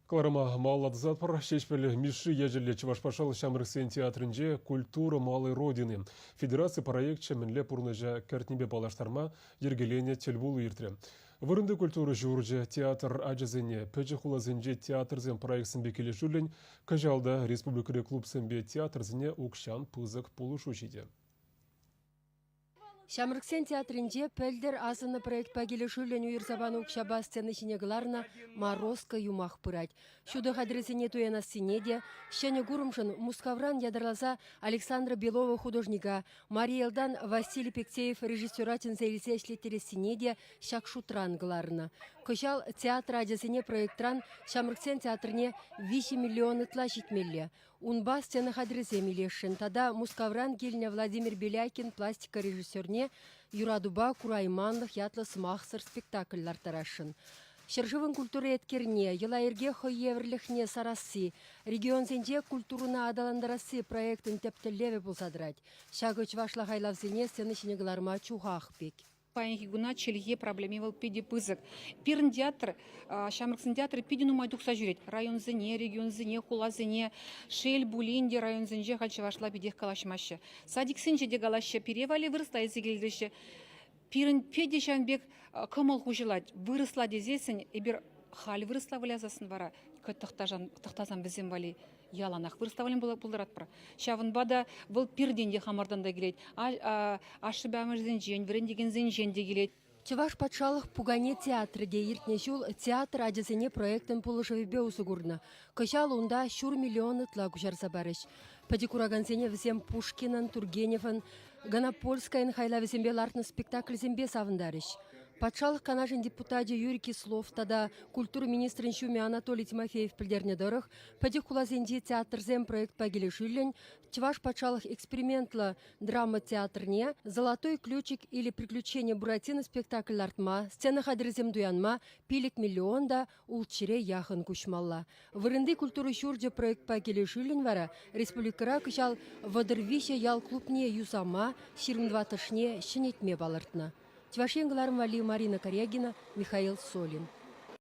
Кӑларӑма малалла тӑсатпӑр. Ҫеҫпӗл Мишши ячӗллӗ Чӑваш патшалӑх ҫамрӑксен театрӗнче «Культура малой Родины» федераци проекчӗ мӗнле пурнӑҫа кӗртнипе паллаштарма йӗркеленӗ тӗлпулу иртрӗ. Вырӑнти культура ҫурчӗ театр ачасене пӗчӗк хуласенчи театрсен проектсемпе килӗшӳллӗн кӑҫал та республикӑри клубсемпе театрсене укҫан пысӑк пулӑшу ҫитӗ. Ҫамрӑксен театрӗнче пӗлтӗр асӑннӑ проектпа килӗшӳллӗн уйӑрса панӑ укҫапа сцена ҫине кӑларнӑ «Морозко» юмах пырать. Ҫутӑ хатӗрӗсене туянассине те, ҫӗнӗ курӑмшӑн Мускавран ятарласа Александра Белова художника, Мари Элтан Василий Пектеев режиссера чӗнсе илсе ӗҫлеттерессине те ҫак шутран кӑларнӑ. Кӑҫал театр ачасене проектран Ҫамрӑксен театрне 3 миллион ытла ҫитмелле. Унпа сцена хатӗрӗсем илесшӗн тата Мускавран килнӗ Владимир Беляйкин пластика режиссерне «Юратупа курайманлӑх» ятлӑ сӑмахсӑр спектакль ларттарасшӑн. Ҫӗршывӑн культура еткерне, йӑла-йӗрке хӑйевӗрлӗхне сарасси, регионсенче культурӑна аталантарасси проектӑн тӗп тӗллевӗ пулса тӑрать. Ҫакӑ чӑвашла хайлавсене сцена ҫине кӑларма чухах пек. Паянхи куна чӗлхе проблеми вӑл питӗ пысӑк. Пирӗн театр, ҫамрӑксен театрӗ питӗ нумай тухса ҫӳрет. Районсене, регионсене, хуласене. Шел пулин те районсенче халь чӑвашла питех калаҫмаҫҫӗ. Садиксенче те калаҫҫӗ, пире валли вырӑсла илсе килеҫҫӗ. Пирӗн питӗ ҫавӑн пек кӑмӑл хуҫӑлать. Вырӑсла тесессӗн эпир халь вырӑсла вылясассӑн вара тӑхтасан вӗсем валли яланах вырӑсла выляма пултаратпӑр. Ҫавӑнпа та вӑл пиртен те хамӑртан та килет, ашшӗпе амӑшӗсенчен, вӗрентекенсенчен те килет. Чӑваш патшалӑх пукане театрӗ те иртнӗ ҫул театр ачасене проектӑн пулӑшӑвӗпе усӑ курнӑ. Кӑҫал унта ҫур миллион ытла куҫарса парӗҫ. Пӗчӗк куракансене вӗсем Пушкинӑн, Тургеневӑн, Гонопольскайӑн хайлавӗсемпе лартнӑ спектакльсемпе савӑнтарӗҫ. Патшалӑх Канашӗн депутачӗ Юрий Кислов тата культура министрӗн ҫумӗ Анатолий Тимофеев пӗлтернӗ тӑрӑх, Пӗчӗк хуласенчи театрсем проектпа килӗшӳллӗн Чӑваш патшалӑх экспериментлӑ драма театрне «Золотой ключик или приключения Буратино» спектакль лартма, сцена хатӗрӗсем туянма 5 миллион та ултҫӗре яхӑн куҫмалла. Вырӑнти культура ҫурчӗ проектпа килӗшӳллӗн вара республикӑра кӑҫал 33 ял клубне юсама, 24-шне ҫӗнетме палӑртнӑ. Чӑваш Ен кӑларӑм валли Марина Корягина, Михаил Солин.